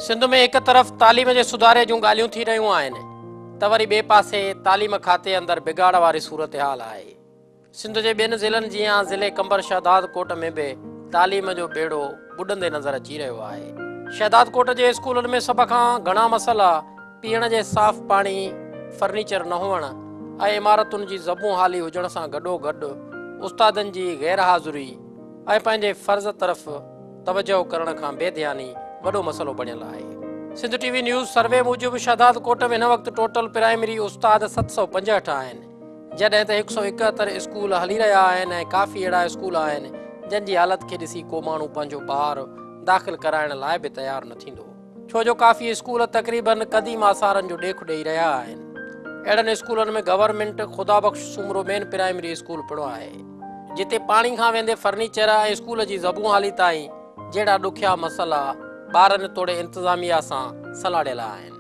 سنڌ ۾ هڪ طرف تعليم جي سڌاري جون ڳالهيون ٿي رهيون آهن ته وري ٻئي پاسي تعليم کاتي اندر بگاڙ واري صورتحال آهي. سنڌ جي ٻين ضلعن جيان ضلعي قمبر شهدادڪوٽ ۾ به تعليم جو ٻيڙو ٻڏندي نظر اچي رهيو آهي. شهدادڪوٽ جي اسڪولن ۾ سڀ کان گهڻا مسئلا پيئڻ جي صاف پاڻي، فرنيچر نه هئڻ ۽ عمارتن جي زبون حالي هجڻ سان گڏوگڏ استادن جي غير حاضري ۽ پنهنجي فرض طرف توجهه ڪرڻ کان بي ڌياني وڏو مسئلو بڻيل آهي. Sindh T V news survey موجب شهدادڪوٽ ۾ هن وقت ٽوٽل پرائمري استاد 765 آهن، جڏهن ته 171 اسڪول هلي رهيا آهن ۽ ڪافي اهڙا اسڪول آهن جن جي حالت کي ڏسي ڪو ماڻهو پنهنجو ٻار داخل ڪرائڻ لاء به تيار نه ٿيندو. ڇو جو ڪافي اسڪول تقريبن قديم آثارن جو ڏيک ڏئي رهيا آهن. اهڙن اسڪولن ۾ government Khuda Bakhsh Soomro main primary school پڻ آهي، جتي پاڻي کان ويندي فرنيچر ۽ اسڪول جي زبون حالي تائين جهڙا ڏکيا مسئلا ٻارن توڙي انتظاميا سان سلهاڙيل آهن.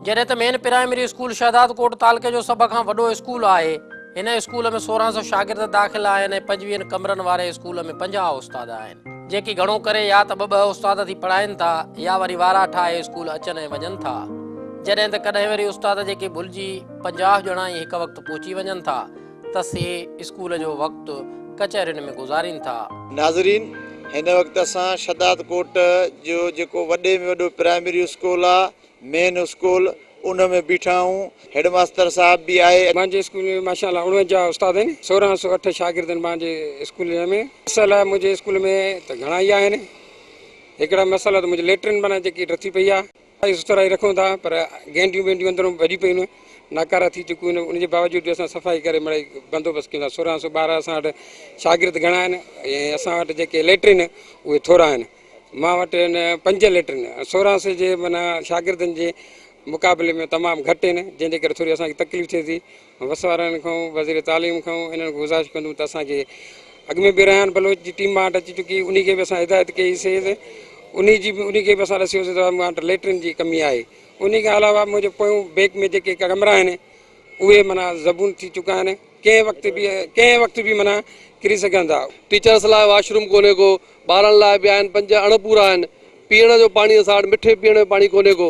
جڏهن ته مين پرائمري اسڪول شهدادڪوٽ تعلقي جو سڀ کان وڏو اسڪول آهي. هن اسڪول ۾ 1600 شاگرد داخل آهن ۽ 25 ڪمرن واري اسڪول ۾ 50 استاد آهن. جيڪي گهڻو ڪري يا ته ٻه ٻه استاد ٿي پڙهائين ٿا يا وري وارا ٺاهي اسڪول اچن ۽ وڃن ٿا. جڏهن ته ڪڏهن وري استاد جيڪي ڀلجي 50 ڄڻا ئي هڪ وقت پهچي وڃن ٿا ته سي اسڪول جو وقت ڪچهرين ۾ گذارين ٿا. ناظرين هن وقت اسان شهدادڪوٽ جو جيڪو وڏي ۾ وڏو پرائمري اسڪول آ مين اسڪول ان ۾ بيٺا آهيون. هيڊ ماستر صاحب به آهي. مانجي اسڪول ۾ ماشاء الله 49 استاد آهن. 1608 شاگرد آهن مانجي اسڪول ۾. مسئلا منهنجي اسڪول ۾ ته گهڻا ئي آهن. هڪڙا مسئلا ته منهنجي ليٽرين معنيٰ جيڪي ڊٿي پئي آهي. صفائي سٿرائي رکون ٿا پر گينڊيون بينڊيون اندرون ڀڄي پيون آهن، ناڪارا ٿي چڪيون آهن. ان جي باوجود به اسان صفائي ڪري مڙئي بندوبست ڪيون ٿا. 1600 ٻار اسان وٽ شاگرد گهڻا آهن ۽ اسان وٽ جيڪي ليٽرين اهي ٿورا آهن. مان وٽ آهن 5 ليٽرين 1600 جي معنيٰ شاگردن جي مقابلي ۾ تمام گهٽ آهن، جنهن جي ڪري ٿوري اسان کي تڪليف ٿئي ٿي. وس وارن کان، وزير تعليم کان انهن کي گذارش ڪندم ته اسان کي اڳ ۾ به ريحان بلوچ جي ٽيم مان وٽ اچي چڪي، انهي کي به اسان هدايت ڪئي سي ته انهي جي به انهي کي به اسان ڏسيوسي ته مان وٽ ليٽرين جي ڪمي آهي. انهي کان علاوه منهنجي پويون بيڪ ۾ جيڪي ڪمرا آهن اهي معنيٰ زبون ٿي چڪا آهن، ڪنهن وقت به ڪنهن وقت به معنيٰ ڪري سگهن ٿا. ٽيچرس لاء واش روم ڪونهي ڪو، ٻارن لاء به آهن 5 اڻ پورا آهن، پيئڻ جو پاڻي اسان وٽ مٺي پيئڻ جو پاڻي ڪونهي ڪو،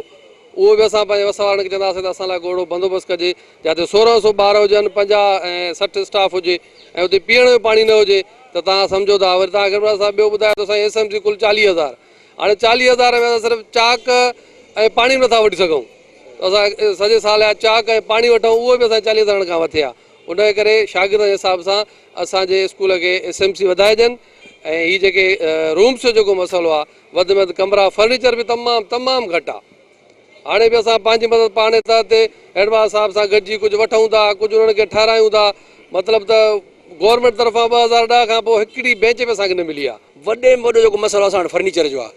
اهو به اسان پنهنجي وس وارن کي چونداسين ته اسان لاء ڪو اهڙو بندوبست ڪجي جاتي 1600 ٻار هجن 50 ۽ 60 اسٽاف هجي ۽ اتي پيئڻ جو پاڻي نه هجي ته توهان سمجهو ٿا. وري توهان کي اسان ٻيو ٻڌايو ته سائين ايس ايم سي ڪل 40,000 هاڻي 40,000 ۾ اسان صرف چاڪ ۽ پاڻي به نٿا وٺي سگهون ته اسان سڄي سال جا چاڪ ۽ پاڻي وٺون اهو به اسان 40 هزارن کان مٿي آهي. ان جي ڪري شاگردن جي حساب سان اسان جي اسڪول کي ايس ايم سي وڌائجن ۽ هي جيڪي رومس جو جيڪو مسئلو آهي وڌ ۾ وڌ ڪمرا فرنيچر به تمام تمام گهٽ آهي. هاڻي به اسان پنهنجي مدد پاڻ تحت هيڊ ماستر صاحب سان گڏجي ڪجهه وٺون ٿا ڪجهه انهن کي ٺهرايون ٿا مطلب ته گورنمينٽ طرفان 2010 کان پوء هڪڙي بينچ به اسان کي نه ملي آهي. وڏي ۾ وڏو جيڪو مسئلو اسان وٽ فرنيچر جو آهي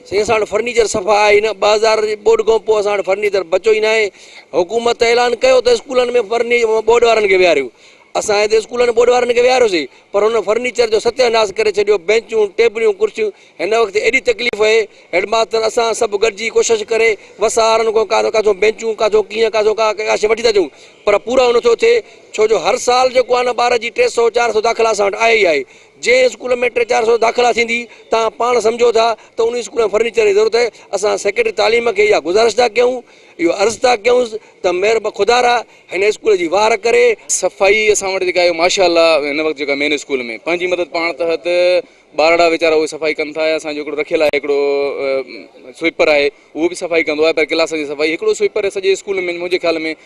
سائين اسان وٽ فرنيچر صفا آهي ئي نه 2000 جي ٻوڏ کان پوء اسان وٽ فرنيچر بچو ئي ناهي حڪومت اعلان ڪيو ته اسڪولن ۾ فرني ٻوڏ وارن کي ويهاريو اسان هتي اسڪولن ۾ ٻوڏ وارن کي ويهاريوسين پر هن فرنيچر جو ستياناس ڪري ڇڏيو بينچون ٽيبليون ڪرسيون هن وقت ايڏي تڪليف اهي هيڊ ماستر اسان سڀ گڏجي ڪوشش ڪري وس آرن کان ڪا ڪاٿو بينچون ڪاٿو ڪيئن ڪاٿو ڪا ڪا شي وٺي ٿا اچون پر پورا نٿو ٿئي ڇو جو هر سال جيڪو آهي نه ٻار جي 300 400 داخلا اسان وٽ آهي ئي آهي جنهن اسڪول ۾ ٽي چار سو داخلا ٿيندي توهان پاڻ سمجهو ٿا ته ان اسڪول ۾ فرنيچر جي ضرورت آهي اسان سيڪريٽري تعليم کي اها گذارش ٿا ڪيون اهو عرض ٿا ڪيون ته مهرب خدارا هن اسڪول جي واهر ڪري. صفائي اسان وٽ جيڪا آهي ماشاء الله هن وقت جيڪا مين اسڪول ۾ پنهنجي مدد پاڻ تحت ٻارڙا ويچارا اهي صفائي ڪن ٿا يا اسان جو هڪڙو رکيل آهي هڪڙو سوئيپر آهي اهو به صفائي ڪندو آهي پر ڪلاسن جي صفائي هڪڙو سوئيپر سڄي اسڪول ۾ منهنجي خيال ۾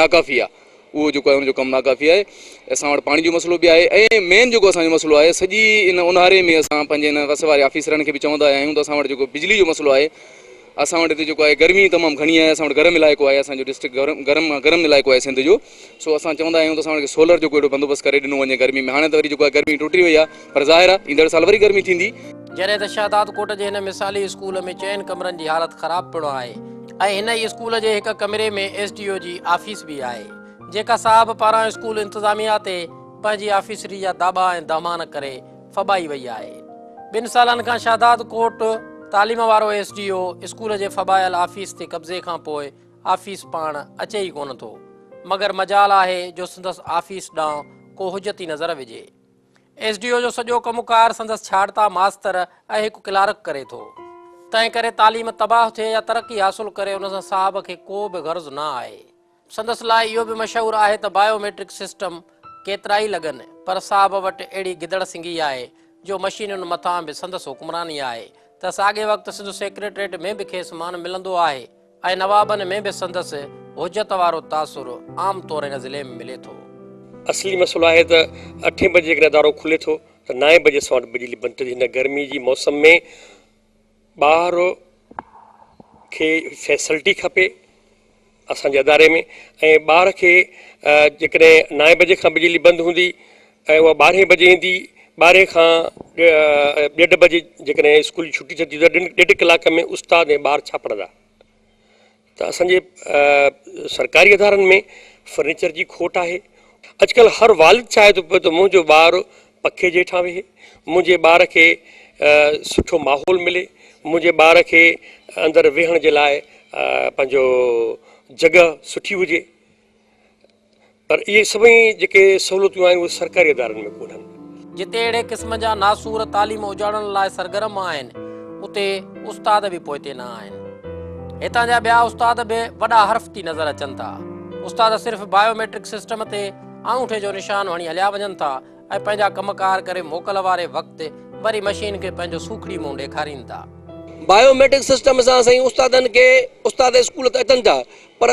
ناڪافي آهي اهو جيڪو آهي ان جو ڪم ناڪافي آهي اسان وٽ پاڻي جو مسئلو به آهي ۽ مين جيڪو اسان جو مسئلو آهي سڄي ان اونهاري ۾ اسان پنهنجي ان وس واري آفيسرن کي به چوندا آيا آهيون ته اسان وٽ جيڪو بجلي جو مسئلو آهي اسان وٽ هتي جيڪو آهي گرمي تمام گهڻي آهي اسان وٽ گرم علائقو آهي اسان جو ڊسٽرڪٽ گرم گرم گرم علائقو آهي سنڌ جو سو اسان چوندا آهيون ته اسان وٽ سولر جو ڪو اهڙو بندوبست ڪري ڏنو وڃي گرمي ۾ هاڻي ته وري جيڪو آهي گرمي ٽٽي وئي آهي پر ظاهر آهي ايندڙ سال وري گرمي ٿيندي. جڏهن ته شهدادڪوٽ جي هن مثالي اسڪول ۾ چئن ڪمرن جي حالت خراب پڻ آهي ۽ هن ئي اسڪول جي هڪ ڪمري ۾ ايس ڊي او جي آفيس به آهي جيڪا صاحب پاران اسڪول انتظاميا تي پنهنجي آفيسري جا داٻا ۽ دهمان ڪري ڦٻائي وئي آهي. ٻن سالن کان شهداد ڪوٽ تعليم وارو ايس ڊي او اسڪول جي ڦٻايل آفيس تي قبضي کان پوء آفيس پاڻ اچي ئي ڪونه ٿو مگر مجال آهي جو سندس آفيس ڏانهن ڪو حجتي نظر وجهي. ايس ڊي او جو سڄو ڪم ڪار سندس ڇاڙتا ماستر ۽ هڪ ڪلارڪ ڪري ٿو. تنهن ڪري تعليم تباهه ٿئي يا ترقي حاصل ڪري ان سان صاحب کي ڪو به غرض نه آهي. سندس لاء اهو به مشهور آهي ته بايو ميٽرڪ سسٽم ڪيترائي لڳن پر صاحب وٽ اهڙي گدڙ سنگهي آهي جو مشينن مٿان به سندس حڪمراني آهي ته ساڳئي وقت سنڌ سيڪريٽريٽ ۾ به کيس مان ملندو آهي ۽ نوابن ۾ به سندس حجت وارو تاثر عام طور هن ضلعي ۾ ملي ٿو. اصلي مسئلو آهي ته اٺين بجي جيڪڏهن ادارو کلي ٿو ته نائين بجي اسان وٽ بجلي بند ٿي هن گرمي جي موسم ۾ ٻار کي فيسلٽي کپي اسان جي اداري ۾ ۽ ٻار کي جيڪڏهن نائين بجي کان بجلي بند هوندي ۽ اها ٻارهين بجي ايندي ٻارهين کان ڏيڍ بجي جيڪڏهن اسڪول جي ڇٽي ٿئي ٿي ته ڏيڍ ڪلاڪ ۾ استاد ۽ ٻار ڇا پڙهندا ته اسان جي سرڪاري ادارن ۾ فرنيچر جي کوٽ آهي اڄڪلهه هر والد چاهي ٿو پيو ته منهنجو ٻار پکي جي هيٺان ويهي، منهنجي ٻار کي سٺو ماحول ملي، منهنجي ٻار کي اندر ويهڻ جي لاء پنهنجو جڳهه سٺي هجي پر اهي سڀئي جيڪي سهولتون آهن اهي سرڪاري ادارن ۾ ڪونهن. جتي اهڙي قسم جا ناسور تعليم اجاڙڻ لاء سرگرم آهن اتي استاد به پوئتي نه آهن. هتان جا ٻيا استاد به وڏا حرفتي نظر اچن ٿا. استاد صرف بايو ميٽرڪ سسٽم تي آڱوٺي جو نشان هڻي هليا وڃن ٿا ۽ پنهنجا ڪم ڪار ڪري موڪل واري وقت وري مشين کي پنهنجو سوکڙي منهن ڏيکارين ٿا. بايو ميٽرڪ سسٽم سان سائين استادن کي استاد اسڪول ته اچن ٿا پر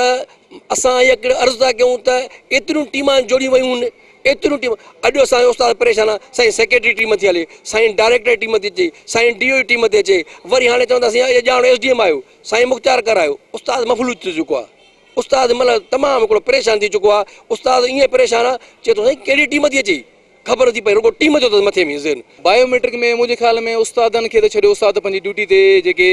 اسان هڪڙو عرض ٿا ڪيون ته ايتريون ٽيمان جوڙيون ويون آهن ايتريون ٽيم اڄ اسان جو استاد پريشان آهي سائين سيڪريٽري ٽيم ٿي هلي سائين ڊائريڪٽر ٽيم ٿي اچي سائين ڊي او جي ٽيم ٿي اچي وري هاڻي چون ٿا سائين اڄ ڄاڻ ايس ڊي ايم آيو سائين مختيار ڪر آيو استاد مفلوج ٿي چڪو آهي استاد مطلب تمام هڪڙو پريشان ٿي چڪو آهي استاد ائين پريشان آهي چئي ٿو سائين ڪهڙي ٽيم ٿي اچي خبر نٿي پئي رڳو ٽيم جو اٿس مٿي ۾ ذهن. بايو ميٽرڪ ۾ منهنجي خيال ۾ استادن کي ته ڇڏيو استاد ته پنهنجي ڊيوٽي تي جيڪي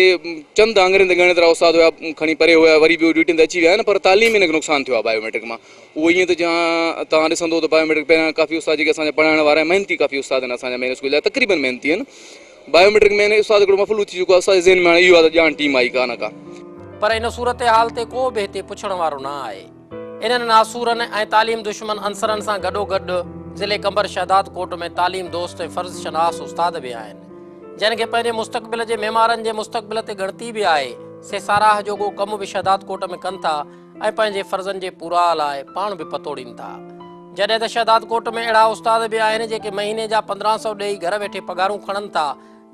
چند آڱرين تي ڳڻترا استاد هيا کڻي پري هيا وري به اهي ڊيوٽين تي اچي ويا آهن پر تعليم ان کي نقصان ٿيو آهي بايو ميٽرڪ مان اهو ائين ته جيان توهان ڏسندو ته بايو ميٽرڪ پهريان ڪافي استاد جيڪي اسان جا پڙهائڻ وارا محنتي ڪافي استاد آهن اسان جا مين اسڪول جا تقريبن محنتي آهن بايو ميٽرڪ ۾ استاد هڪڙو مفلوج ٿي چڪو آهي استاد جي ذهن ۾ هاڻي اهو آهي ته ڄاڻ ٽيم آئي ڪا نه ڪا. پر ان صورتحال تي ڪو به هتي پڇڻ وارو نه آهي. انهن ناسورن ۽ تعليم دشمن عنصرن سان گڏوگڏ ضلعي قمبر شهداد ڪوٽ ۾ تعليم دوست ۽ فرض شناس استاد به آهن، جن کي پنهنجي مستقبل جي معمارن جي مستقبل تي ڳڻتي به آهي، سي ساراهه جوڳو ڪم به شهداد ڪوٽ ۾ ڪن ٿا ۽ پنهنجي فرضن جي پوراء لاء پاڻ به پتوڙين ٿا. جڏهن ته شهداد ڪوٽ ۾ اهڙا استاد به آهن جيڪي مهيني جا 15 سئو ڏيئي گهر ويٺي پگهارون کڻن ٿا،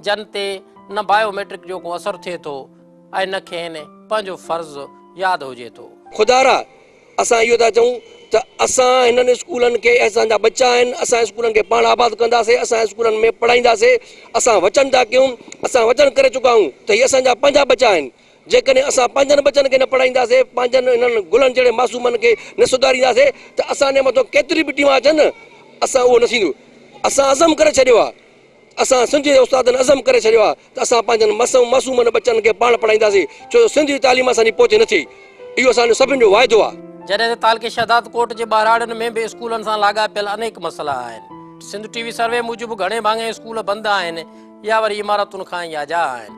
جن تي نه بايو ميٽرڪ جو ڪو اثر ٿئي ٿو ۽ نه کين پنهنجو فرض ياد هجي ٿو. خدارا اسان اهو ٿا چئون ته اسان هنن اسڪولن کي اسان جا ٻچا آهن اسان اسڪولن کي پاڻ آباد ڪنداسي اسان اسڪولن ۾ پڙهائينداسي اسان وچن ٿا ڪيون اسان وچن ڪري چڪا آهيون ته هي اسان جا پنهنجا ٻچا آهن جيڪڏهن اسان پنهنجن ٻچن کي نه پڙهائينداسي پنهنجن هنن گلن جهڙي معصومن کي نه سڌارينداسي ته اسان جي مٿو ڪيتري به ٽيون اچن اسان اهو نه ٿيندو اسان عزم ڪري ڇڏيو آهي اسان سنڌ جي استادن عزم ڪري ڇڏيو آهي ته اسان پنهنجن معصومن ٻچن کي پاڻ پڙهائينداسين ڇو جو سنڌ جي تعليم اسان جي پهچ نه ٿي اهو اسان جو سڀن جو واعدو آهي. جڏهن ته تعلقي شهداد ڪوٽ جي ٻهراڙين ۾ به اسڪولن سان لاڳاپيل انيڪ مسئلا آهن. سنڌ ٽي وي سروي موجب گهڻي ڀاڱي اسڪول بند آهن يا وري عمارتن کان ئي آجا آهن.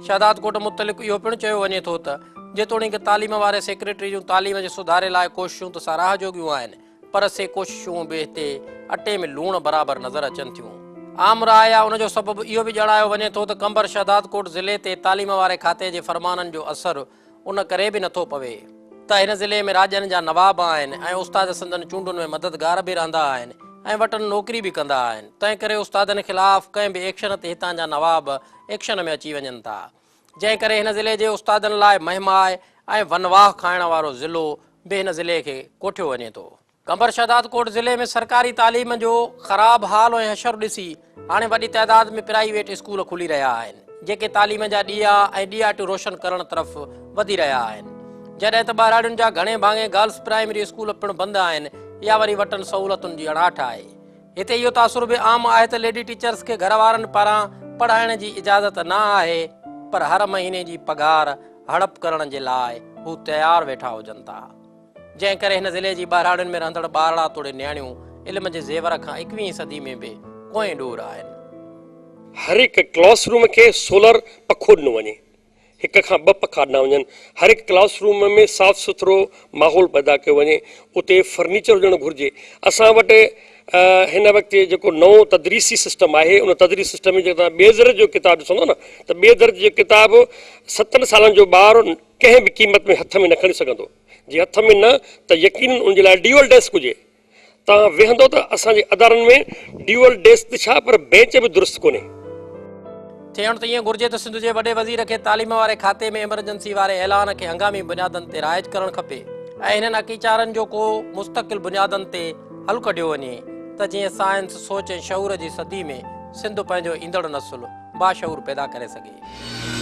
شهداد ڪوٽ متعلق اهو پڻ چيو وڃي ٿو ته جيتوڻيڪ تعليم واري سيڪريٽري جون تعليم جي سڌاري لاء ڪوششون ته ساراهه جوڳيون آهن پر سي ڪوششون به هتي اٽي ۾ لوڻ برابر نظر اچن ٿيون. عام راء يا ان جو سبب اهو به ڄاڻايو وڃي ٿو ته قمبر شهدادڪوٽ ضلعي تي تعليم واري کاتي جي فرمانن جو اثر ان ڪري به نٿو پوي ته هن ضلعي ۾ راڄن جا نواب آهن ۽ استاد سندن چونڊن ۾ مددگار به رهندا آهن ۽ وٽن نوڪري به ڪندا آهن تنهن ڪري استادن خلاف ڪنهن به ايڪشن تي هتان جا نواب ايڪشن ۾ اچي وڃن ٿا جنهن ڪري هن ضلعي جي استادن لاء مهماء ۽ ونواهه کائڻ وارو ضلعو به هن ضلعي کي ڪوٺيو وڃي ٿو. قمبر شهدادڪوٽ ضلعي ۾ سرڪاري تعليم جو خراب حال ۽ حشر ڏسي هاڻي وڏي تعداد ۾ پرائيويٽ اسڪول کلي رهيا آهن، جيڪي تعليم جا ڏيئا ۽ ڏيئاٽيون روشن ڪرڻ طرف وڌي رهيا آهن. جڏهن ته ٻهراڙين جا گهڻي ڀاڱي گرلس پرائمري اسڪول پڻ بند آهن يا وري وٽن سهولتن جي اڻاٺ آهي. هتي اهو تاثر به عام آهي ته ليڊي ٽيچرز کي گهر وارن پاران پڙهائڻ جي اجازت نه آهي پر هر مهيني جي پگهار هڙپ ڪرڻ جي لاء هو تيار ويٺا هجن ٿا. جنهن ڪري هن ضلعي جي ٻهراڙين ۾ رهندڙ ٻارڙا توڙي نياڻيون علم جي زيور کان ايڪويهين صدي ۾ به ڪوهين ڏور آهن. هر هڪ ڪلاس روم کي سولر پکو ڏنو وڃي. هڪ کان ٻه پکا ڏنا وڃن. هر هڪ ڪلاس روم ۾ صاف سٿرو ماحول پيدا ڪيو وڃي. اتي فرنيچر هجڻ گهرجي. اسان وٽ هن وقت جيڪو نئون تدريسي سسٽم آهي ان تدريسي سسٽم ۾ جيڪڏهن توهان ٻئي درجي جو ڪتاب ڏسندو نه ته ٻئي درجي جو ڪتاب ستن سالن جو ٻار ڪنهن به قيمت ۾ هٿ ۾ نه کڻي سگهندو جي هٿ ۾ نه ته يقينن ان جي لاء ڊيول ڊيسڪ هجي توهان ويهندو ته اسان جي ادارن ۾ ڊيول ڊيسڪ ته ڇا پر بينچ به درست ڪونهي. ٿيڻ ته ائين گهرجي ته سنڌ جي وڏي وزير کي تعليم واري کاتي ۾ ايمرجنسي واري اعلان کي هنگامي بنيادن تي رائج ڪرڻ کپي ۽ هنن اڪيچارن جو ڪو مستقل بنيادن تي حل ڪڍيو وڃي ته جيئن سائنس، سوچ ۽ شعور جي صدي ۾ سنڌ پنهنجو ايندڙ نسل باشعور پيدا ڪري سگهي.